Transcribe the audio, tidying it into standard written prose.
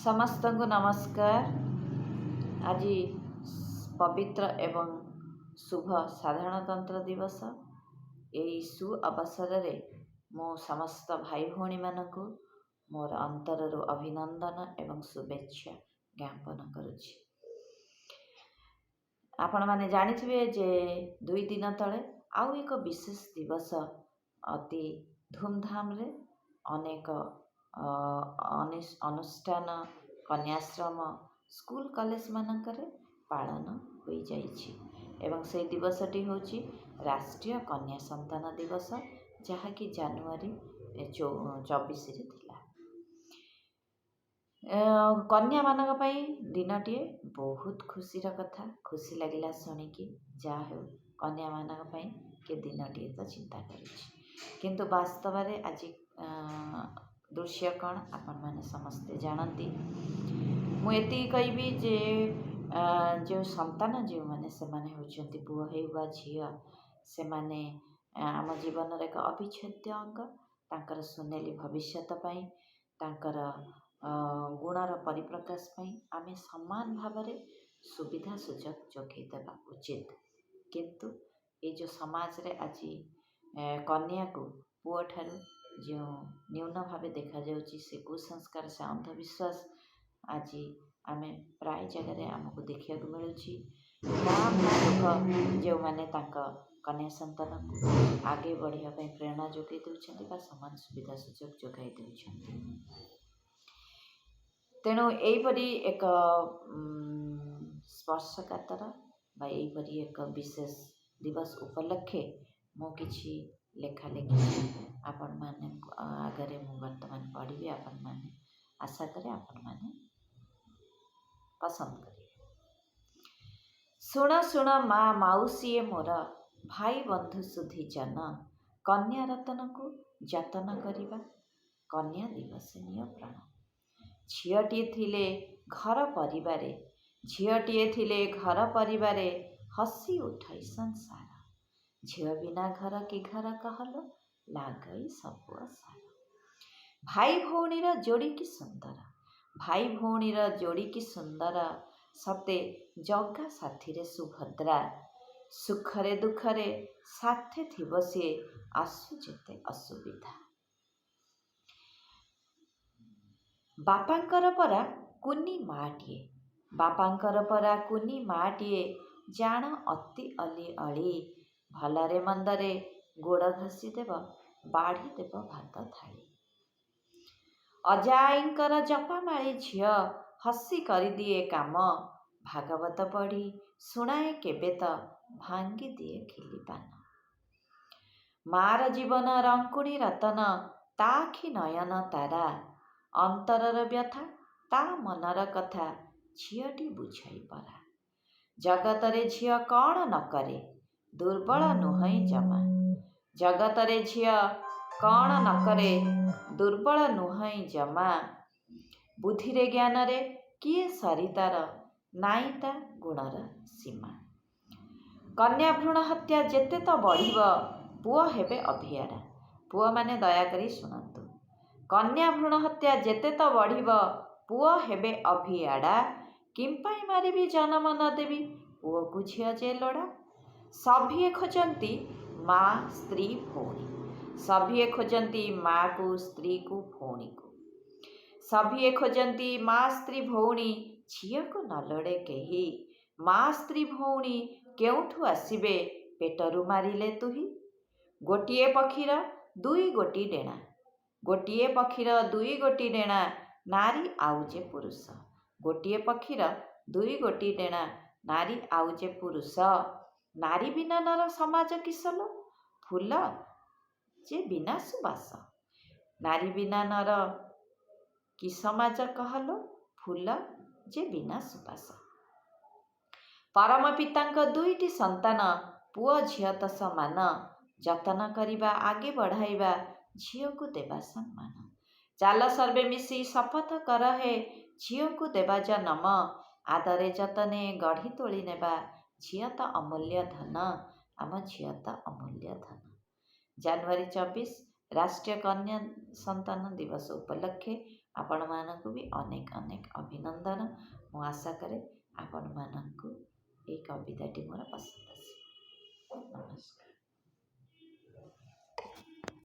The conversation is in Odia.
ସମସ୍ତଙ୍କୁ ନମସ୍କାର। ଆଜି ପବିତ୍ର ଏବଂ ଶୁଭ ସାଧାରଣତନ୍ତ୍ର ଦିବସ। ଏହି ସୁ ଅବସରରେ ମୁଁ ସମସ୍ତ ଭାଇ ଭଉଣୀମାନଙ୍କୁ ମୋର ଅନ୍ତରରୁ ଅଭିନନ୍ଦନ ଏବଂ ଶୁଭେଚ୍ଛା ଜ୍ଞାପନ କରୁଛି। ଆପଣମାନେ ଜାଣିଥିବେ ଯେ 2 ଦିନ ତଳେ ଆଉ ଏକ ବିଶେଷ ଦିବସ ଅତି ଧୁମଧାମରେ ଅନେକ ଅନୁଷ୍ଠାନ, କନ୍ୟାଶ୍ରମ, ସ୍କୁଲ, କଲେଜମାନଙ୍କରେ ପାଳନ ହୋଇଯାଇଛି ଏବଂ ସେଇ ଦିବସଟି ହେଉଛି ରାଷ୍ଟ୍ରୀୟ କନ୍ୟା ସନ୍ତାନ ଦିବସ, ଯାହାକି ଜାନୁଆରୀ 24ରେ ଥିଲା। କନ୍ୟାମାନଙ୍କ ପାଇଁ ଦିନଟିଏ ବହୁତ ଖୁସିର କଥା। ଖୁସି ଲାଗିଲା ଶୁଣିକି, ଯାହା ହେଉ କନ୍ୟାମାନଙ୍କ ପାଇଁ କିଏ ଦିନଟିଏ ତ ଚିନ୍ତା କରୁଛି। କିନ୍ତୁ ବାସ୍ତବରେ ଆଜି ଦୃଶ୍ୟ କ'ଣ, ଆପଣମାନେ ସମସ୍ତେ ଜାଣନ୍ତି। ମୁଁ ଏତିକି କହିବି ଯେ ଯେଉଁ ସନ୍ତାନ ଯେଉଁମାନେ, ସେମାନେ ହେଉଛନ୍ତି ପୁଅ ହେଉ ବା ଝିଅ, ସେମାନେ ଆମ ଜୀବନର ଏକ ଅବିଚ୍ଛେଦ୍ୟ ଅଙ୍ଗ। ତାଙ୍କର ସୁନେଲି ଭବିଷ୍ୟତ ପାଇଁ, ତାଙ୍କର ଗୁଣର ପରିପ୍ରକାଶ ପାଇଁ ଆମେ ସମାନ ଭାବରେ ସୁବିଧା ସୁଯୋଗ ଯୋଗାଇ ଦେବା ଉଚିତ। କିନ୍ତୁ ଏଇ ଯେଉଁ ସମାଜରେ ଆଜି କନ୍ୟାକୁ ପୁଅଠାରୁ ଯେଉଁ ନ୍ୟୁନ ଭାବେ ଦେଖାଯାଉଛି, ସେ କୁସଂସ୍କାର, ସେ ଅନ୍ଧବିଶ୍ୱାସ ଆଜି ଆମେ ପ୍ରାୟ ଜାଗାରେ ଆମକୁ ଦେଖିବାକୁ ମିଳୁଛି। କାଁ ଭାଁ ଲୋକ ଯେଉଁମାନେ ତାଙ୍କ କନ୍ୟା ସନ୍ତାନକୁ ଆଗେଇ ବଢ଼ିବା ପାଇଁ ପ୍ରେରଣା ଯୋଗାଇ ଦେଉଛନ୍ତି ବା ସମାନ ସୁବିଧା ସୁଯୋଗ ଯୋଗାଇ ଦେଉଛନ୍ତି। ତେଣୁ ଏହିପରି ଏକ ସ୍ପର୍ଶକାତର ବା ଏହିପରି ଏକ ବିଶେଷ ଦିବସ ଉପଲକ୍ଷେ ମୁଁ କିଛି ଲେଖା ଲେଖିଛି। ଆପଣମାନଙ୍କ ଆଗରେ ମୁଁ ବର୍ତ୍ତମାନ ପଢ଼ିବି। ଆପଣମାନେ, ଆଶା କରେ ଆପଣମାନେ ପସନ୍ଦ କରିବେ। ଶୁଣ ଶୁଣ ମା ମାଉସୀଏ, ମୋର ଭାଇ ବନ୍ଧୁ ସୁଧୀ ଜନ, କନ୍ୟା ରତନକୁ ଯତନ କରିବା, କନ୍ୟା ଦିବସ ନିଅ ପ୍ରଣ। ଝିଅଟିଏ ଥିଲେ ଘର ପରିବାରେ, ଝିଅଟିଏ ଥିଲେ ଘର ପରିବାରେ, ହସି ଉଠଇ ସଂସାର। ଝିଅ ବିନା ଘର କି ଘର କହଲୋ, ଲାଗଇ ସବୁ ଅସାର। ଭାଇ ଭଉଣୀର ଯୋଡ଼ି କି ସୁନ୍ଦର, ଭାଇ ଭଉଣୀର ଯୋଡ଼ି କି ସୁନ୍ଦର, ସତେ ଜଗା ସାଥିରେ ସୁଭଦ୍ରା। ସୁଖରେ ଦୁଃଖରେ ସାଥେ ଥିବ ସିଏ, ଆସୁ ଯେତେ ଅସୁବିଧା। ବାପାଙ୍କର ପରା କୁନି ମାଟିଏ, ବାପାଙ୍କର ପରା କୁନି ମାଟିଏ, ଜାଣ ଅତି ଅଲି ଅଳି। ଭଲରେ ମନ୍ଦରେ ଗୋଡ଼ ଘଷିଦେବ, ବାଢ଼ିଦେବ ଭାତ ଥାଳି। ଅଜାଆଈଙ୍କର ଜପାମାଳି ଝିଅ, ହସି କରିଦିଏ କାମ। ଭାଗବତ ପଢ଼ି ଶୁଣାଏ କେବେ ତ, ଭାଙ୍ଗିଦିଏ ଖିଲିପାନ। ମାର ଜୀବନ ରଙ୍କୁଣୀ ରତନ, ତା ଆଖି ନୟନ ତାରା। ଅନ୍ତରର ବ୍ୟଥା, ତା ମନର କଥା, ଝିଅଟି ବୁଝଇ ପରା। ଜଗତରେ ଝିଅ କ'ଣ ନ କରେ, ଦୁର୍ବଳ ନୁହଁଇ ଜମା। ଜଗତରେ ଝିଅ କ'ଣ ନ କରେ, ଦୁର୍ବଳ ନୁହଁଇ ଜମା। ବୁଦ୍ଧିରେ ଜ୍ଞାନରେ କିଏ ସରି ତାର, ନାଇଁ ତା ଗୁଣର ସୀମା। କନ୍ୟା ଭ୍ରୂଣ ହତ୍ୟା ଯେତେ ତ ବଢ଼ିବ, ପୁଅ ହେବେ ଅଭିଆଡ଼ା। ପୁଅମାନେ ଦୟାକରି ଶୁଣନ୍ତୁ। କନ୍ୟା ଭ୍ରୂଣ ହତ୍ୟା ଯେତେ ତ ବଢ଼ିବ, ପୁଅ ହେବେ ଅଭିଆଡ଼ା। କିମ୍ପାଇଁ ମାରିବି, ଜନମ ନ ଦେବି, ପୁଅକୁ ଝିଅ ଯେ ଲୋଡ଼ା। ସଭିଏ ଖୋଜନ୍ତି ମା, ସ୍ତ୍ରୀ, ଭଉଣୀ। ସଭିଏ ଖୋଜନ୍ତି ମାକୁ, ସ୍ତ୍ରୀକୁ, ଭଉଣୀକୁ। ସଭିଏ ଖୋଜନ୍ତି ମା, ସ୍ତ୍ରୀ, ଭଉଣୀ, ଝିଅକୁ ନ ଲୋଡ଼େ କେହି। ମା, ସ୍ତ୍ରୀ, ଭଉଣୀ କେଉଁଠୁ ଆସିବେ, ପେଟରୁ ମାରିଲେ ତୁହି। ଗୋଟିଏ ପକ୍ଷୀର ଦୁଇ ଗୋଟି ଡେଣା, ଗୋଟିଏ ପକ୍ଷୀର ଦୁଇ ଗୋଟି ଡେଣା, ନାରୀ ଆଉ ଯେ ପୁରୁଷ। ଗୋଟିଏ ପକ୍ଷୀର ଦୁଇ ଗୋଟି ଡେଣା, ନାରୀ ଆଉ ଯେ ପୁରୁଷ। ନାରୀ ବିନା ନର ସମାଜ କିସଲୋ, ଫୁଲ ଯେ ବିନା ସୁବାସ। ନାରୀ ବିନା ନର କି ସମାଜ କହଲୋ, ଫୁଲ ଯେ ବିନା ସୁବାସ। ପରମ ପିତାଙ୍କ ଦୁଇଟି ସନ୍ତାନ, ପୁଅ ଝିଅ ତ ସମାନ। ଯତନ କରିବା, ଆଗେ ବଢ଼ାଇବା, ଝିଅକୁ ଦେବା ସମ୍ମାନ। ଚାଲ ସର୍ବେ ମିଶି ଶପଥ କର ହେ, ଝିଅକୁ ଦେବା ଜନମ। ଆଦରେ ଯତନେ ଗଢ଼ି ତୋଳି ନେବା, ଝିଅ ତ ଅମୂଲ୍ୟ ଧନ, ଆମ ଝିଅ ତ ଅମୂଲ୍ୟ ଧନ। ଜାନୁଆରୀ 24, ରାଷ୍ଟ୍ରୀୟ କନ୍ୟା ସନ୍ତାନ ଦିବସ ଉପଲକ୍ଷେ ଆପଣମାନଙ୍କୁ ବି ଅନେକ ଅନେକ ଅଭିନନ୍ଦନ। ମୁଁ ଆଶା କରେ ଆପଣମାନଙ୍କୁ ଏଇ କବିତାଟି ମୋର ପସନ୍ଦ।